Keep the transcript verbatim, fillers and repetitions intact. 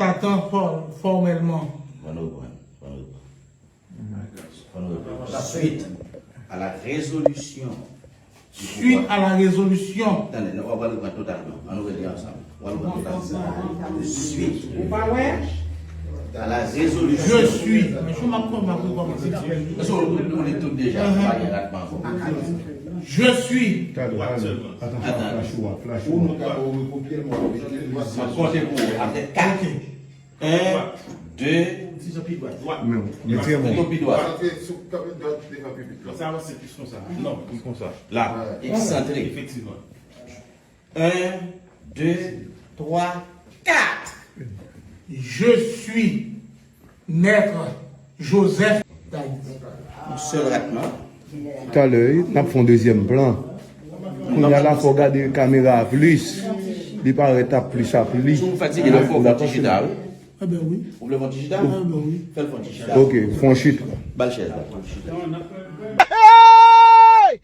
Satan fò- fòmèlman. Fò nou reprann. Fò nou reprann. Fò nou reprann. Suite à la résolution du pouvoir. Suite à la résolution. Tande, nou, w ap reprann totalman. Ann nou rele ansanm. W ap reprann totalman. Suite. Ou pa wè? À la résolution. Je suis. Men jou m ap konn m ap rekòmanse. Paske ou, ou li tout deja, ou pa gen ratman ankò. Je suis. Gade, gade. Atansyon, flash ou a, flash ou a. Ou nou ka rekopye l, mwen. M ap konte pou ou. Apre kat. Ok. Un, deux. Ti jan pi dwat. Dwat. Men, men trè bon. Pi dwat. Sa se sou kanpe dwat devan piblik la. Sa avanse plis konsa. Non, plis konsa. La. Eksantre. Efektivman. Un, deux, trois, quatre. Je suis maître Joseph d'Haïti. Yon sèl ratman. Talè, wi, n ap fè yon dezyèm plan. Kounye a la, fò w gade kamera a plis. Li parèt ap plis a plis. Si w fatige, la, fò w fè yon ti chita, wi. Enben wi. Ou vle fè yon ti chita? Enben wi. Fè l fè yon ti chita. Ok, fè yon chita. Ba l chèz la. Hey!